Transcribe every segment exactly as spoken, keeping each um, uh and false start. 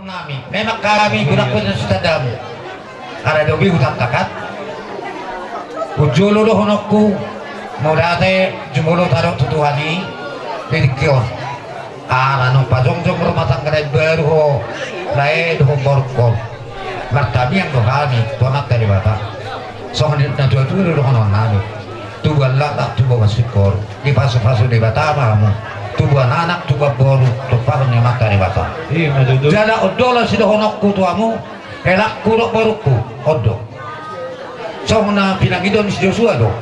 Nami, memang hami gurangku na sitadamu. Ala dope hutangkakat. Hujolo dohononku, mauliate jumolo tadok tu Tuhan i, di tingki on. Ala naung pajongjong rumah tangga na imbaru ho, lae dohot borungkon. Martangiang do hami tu Amanta Debata. Songon na tuatua do dohononnami. Tubuan laklak, tubuan singkoru. Dipasupasu Debata ma hamu. Tubuan anak, tubuan boru, tumpahon ni Amanta Debata. Iya, ma tutu. Jala on do laos sidohononku tu hamu, helangku dohot borungku, on do. Songon na pinangido ni si Josua do.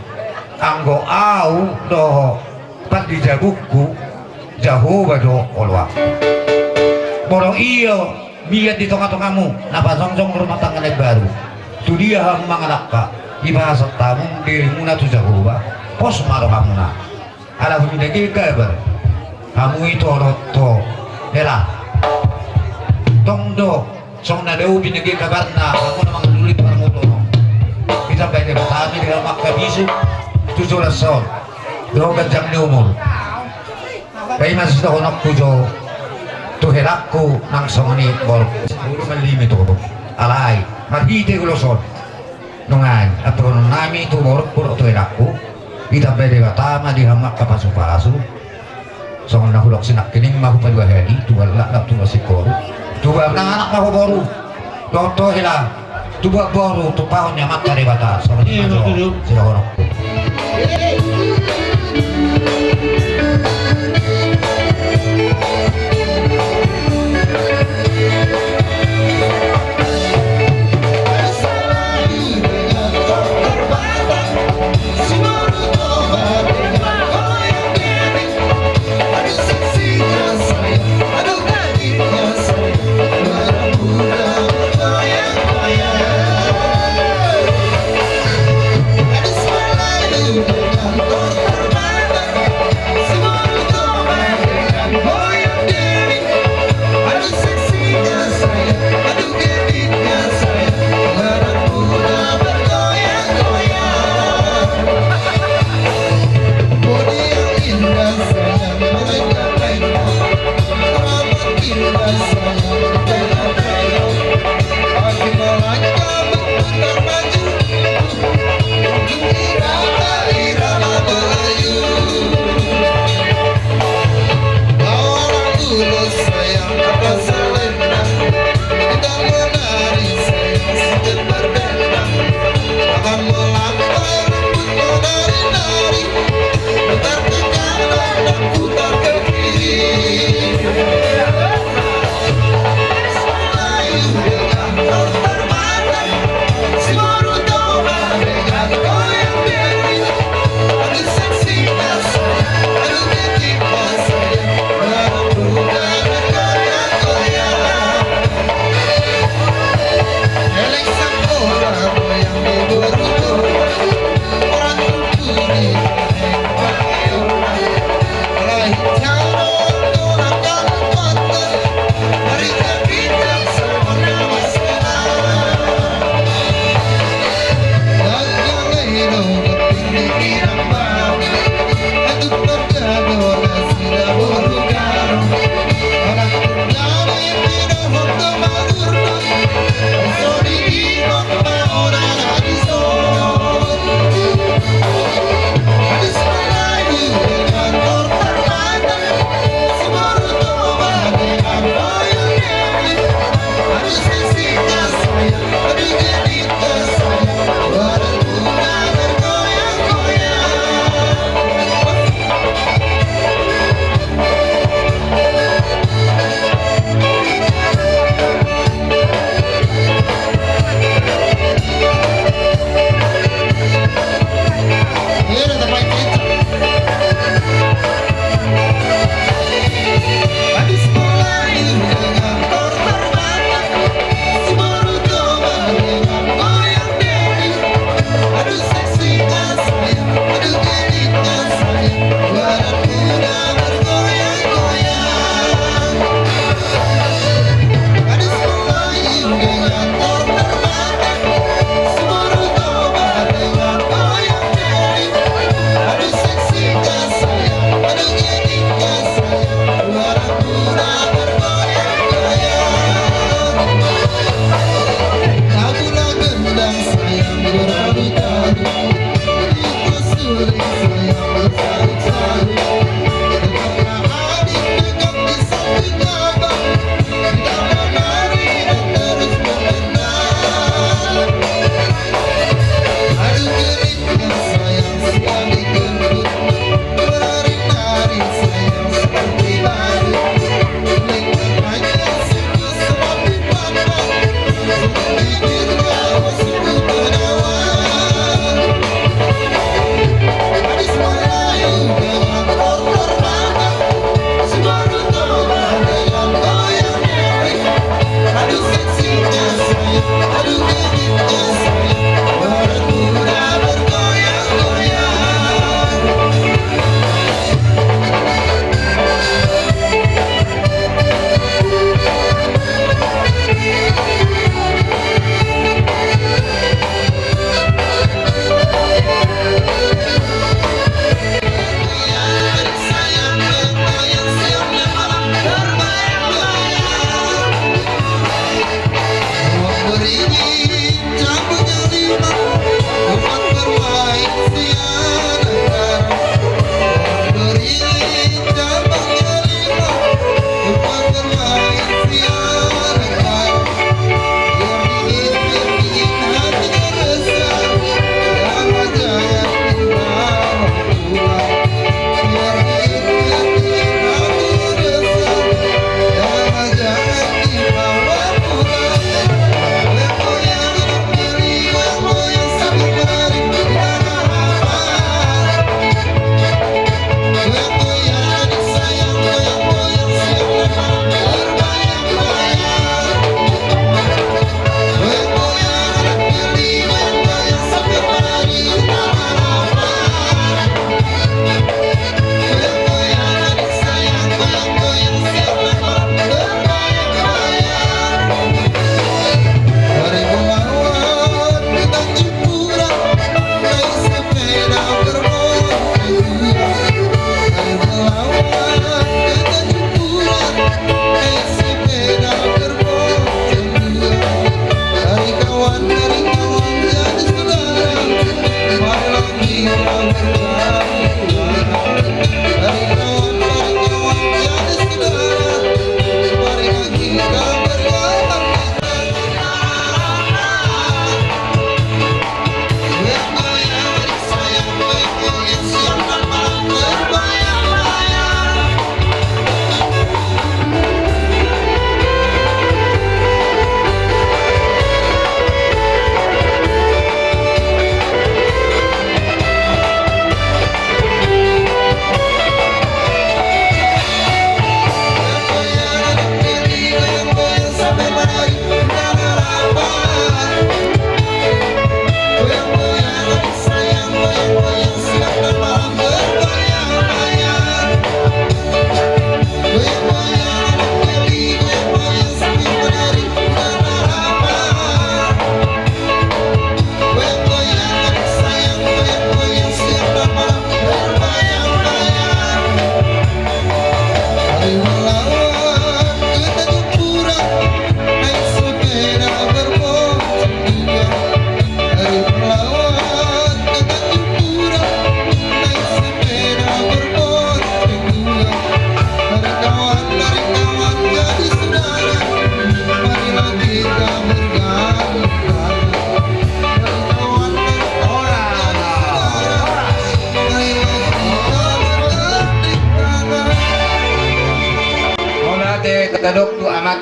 Anggo au dohot parjabungku, Jahowa do oloanku. Molo ia mian di tongatongamu na pajongjong rumah tangga na imbaru, tudia hamu mangalangka, dipasahat hamu dirimuna tu Jahowa, pos ma rohamuna. Ala hubinege kabar hamu i torop tu hela. Tong do, songon na dao binege kabarna, hamu na mangalului parmudon. Ditambai Debata ma di hamu angka bisuk tu joloan on, dohot ganjang ni umur. Paima sidohononku jo tu helangku nang songon i boru. Ulu mallimi tu. Alai marhite ulos on, nunga i antuhononnami tu borungku dohot tu helangku. Ditambai Debata ma di hamu angka pasupasu. Songon na hudok sinangkining ma hupadua hali, tubuan laklak, tubuan singkoru, tubuan anak ma ho boru, dohot tu hela, tubuan boru, tumpahon ni Amanta Debata. Songon i ma jo sidohononku.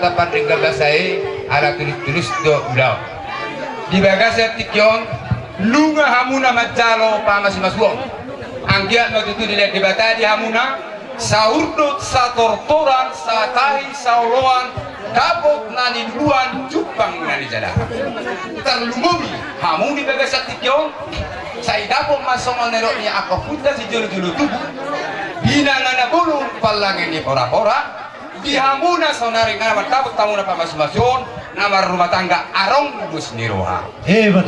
Tapan denggan basa i ala tulus-tulus do ulaon. Di bagasan tingki on nunga hamuna manjalo pamasumasuon. Anggiat ma tutu dilehon Debata di hamuna saurdot, satortoran, satahi, saoloan, dapot na niluluan, jumpang na nijalahan. Tarlumobi hamu di bagasan tingki on, sai dapot ma songon na nidok ni angka ompunta sijolojolo tubu, di na ngana bolon pallangei ni porapora, di hamuna saonari nga na mardapot hamuna pamasumasuon, na marrumah tangga adong dos ni roha.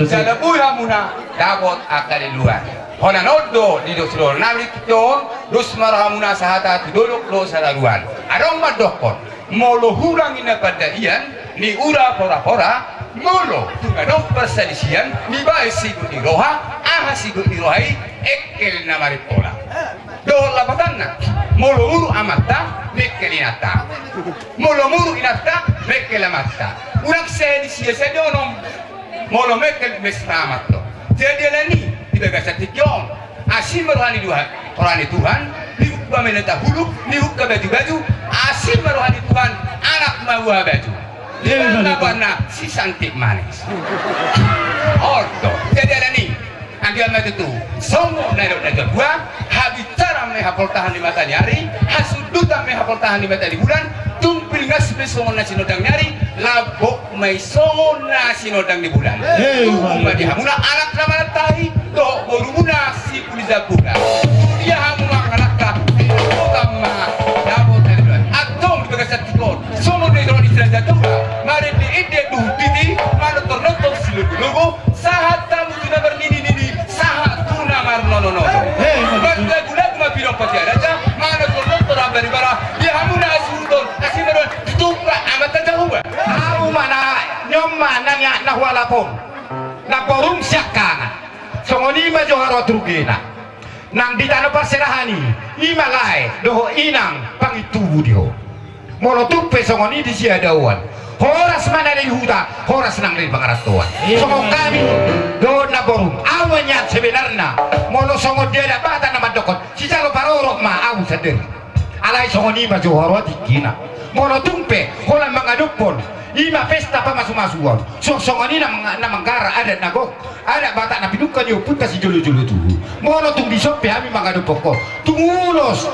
Jala boi hamuna dapot angka niluluan. Holan on do didok sidohononnami tingki on, dos ma rohamuna sahata tu dolok dohot satadoan. Adong mandokkon, molo hurang i na pandaian ni ura porapora, molo tung adong parsalisian, dibaen sigok ni roha, aha sigok ni roha i? Engkel na marimpola. Dohot lapatanna, molo muruk amanta, mengkel inanta. Molo muruk inanta, mengkel amanta. Unang salisia sadia onom, molo mengkel mesra amanta. Jadi alani, di bagasan tingki on, asi ma roha ni Tuhan, roha ni Tuhan, dibuka ma inanta hulu, dibuka bajubaju, asi ma roha ni Tuhan, anak ma buha baju. Di na goarna si Santik Manis. On do. Jadi alani, anggiat ma tutu songon na nidok natuatua, habisaran ma i hapoltahan ni mata ni ari, hasundutan ma i hapoltahan ni mata ni bulan, tung pilingas ma i songon na sinondang ni ari, lambok ma i songon na sinondang ni bulan. Tubu ma di hamuna anak na manatahi, dohot borumuna si pudi jambula. Tudia hamu mangalangka, di na goarna dapot na niluluan. Antong di bagasan tingki on, songon na nidok ni si Raja Toga, marende-ende duhut titi, manortor-nortor si logo-logo, sahat hamu tu na marnini-nini, sahat tu na marnono-nono. Marlagu-lagu ma pidong patia raja, manortor-nortor ambaribara, di hamuna hasuhuton, asi ma roha, ditupa amanta Jahowa. Ahu ma na, nion ma na niat na hualap on. Namborum siangkangan. Songon i ma jo haroa tu rugena. Nang di tano parserahan i, i ma lae dohot inang pangintubu di ho. Molo tung pe songon i di siadaoan, horas ma na di huta, horas nang di pangarantoan. Songon hami dohot namborum, ahu ma nian sebenarna. Molo songon dia da Batak na mandokkon, sijalo parorot ma ahu sandiri. Alai songon i ma jo haroa tingkina. Molo tung pe holan mangadophon, i ma pesta pamasumasuon, suang songon i na mang-, na manggarar adat na gok, adat Batak na pinungka ni ompunta sijolojolo tubu. Molo tung dison pe hami mangadophon ho, tung ulos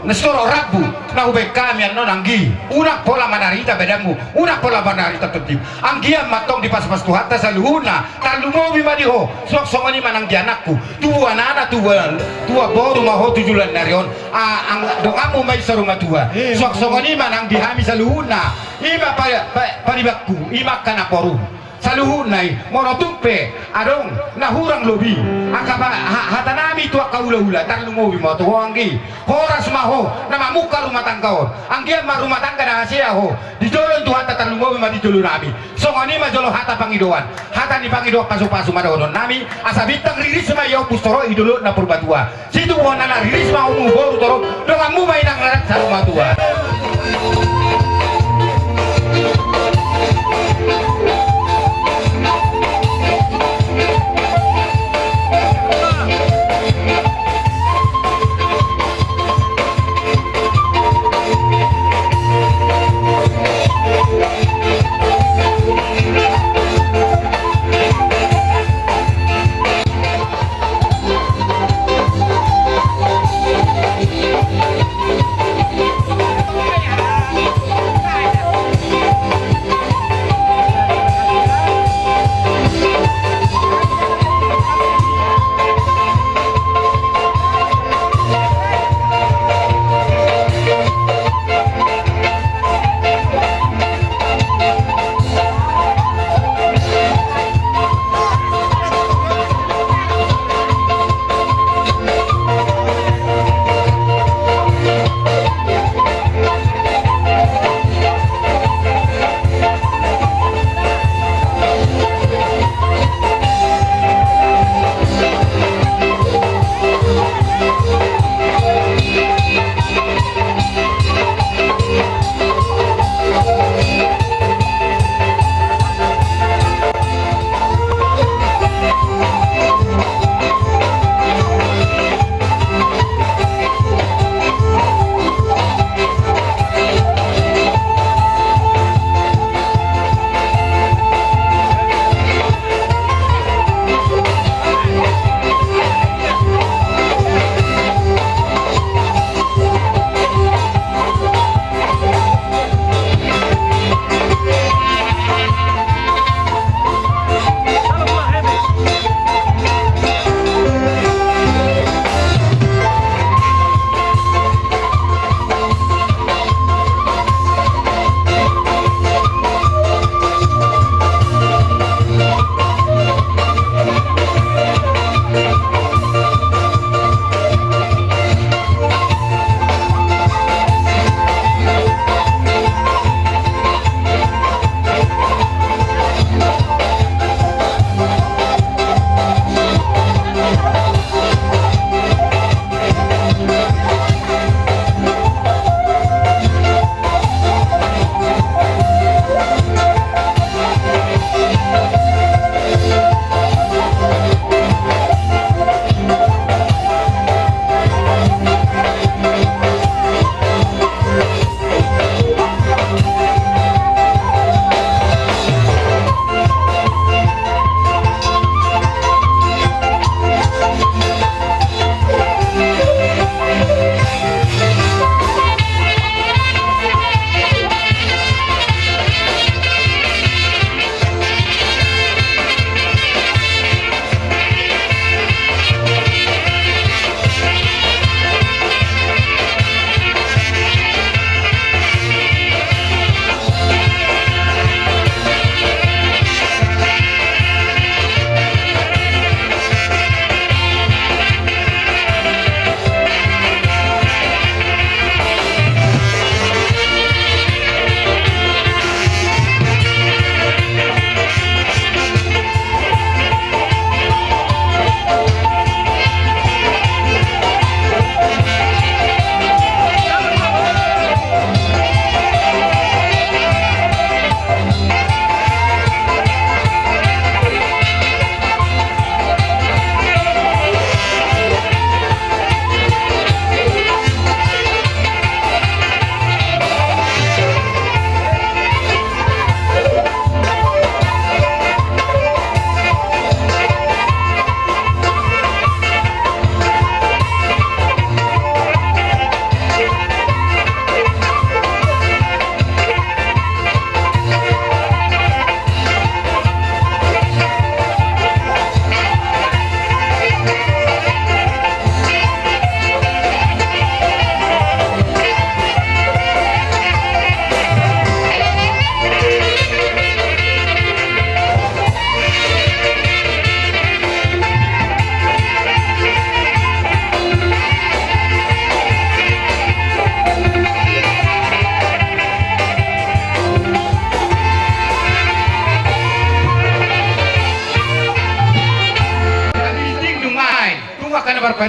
na sitorop rambu na hubaen hami annon, anggi, unang pola manarita badanmu, unang pola manarita tondim. Anggiat ma antong dipasupasu Tuhanta saluhutna. Tarlumobi ma di ho, suang songon i ma nang di anakku. Tubuan anak, tubuan, tubuan boru ma ho tu joloan ni ari on. A, ang, donganmu ma i saur matua. Suang songon i ma nang di hami saluhutna. I ma pa, pa, paribanku, i ma angka namborum. Saluhutna i, molo tung pe adong na hurang lobi, angka pa, ha, hatanami tu angka hulahula, tarlumobi ma tu ho, anggi. Horas ma ho na mamungka rumah tangga on. Anggiat ma rumah tangga na hasea ho di jolo ni Tuhanta, tarlumobi ma di jolonami. Songon i ma jolo hata pangidoan. Hata ni pangidoan pasupasu ma dohononnami, asa bintang riris ma i ombus torop di dolok na Purbatua. Situbuhon anak riris ma hamu boru torop, donganmu ma inang na saur matua.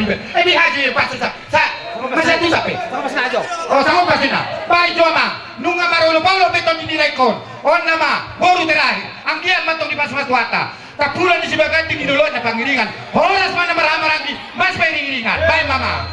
Ibe, eh, di haji pas sa, sa, masa tu sape? Sama pas na jo. Oh, sama pas na. Baik jo, amang. Nunga marolopolop be tong di nilai kon. On nama, boru terakhir. Anggiat ma tong dipasupasu Tuhanta. Tapulan ni Sibaganti di dolok na pangiringan. Horas ma na marhamaranggi, mas pangiringan. Baik, amang.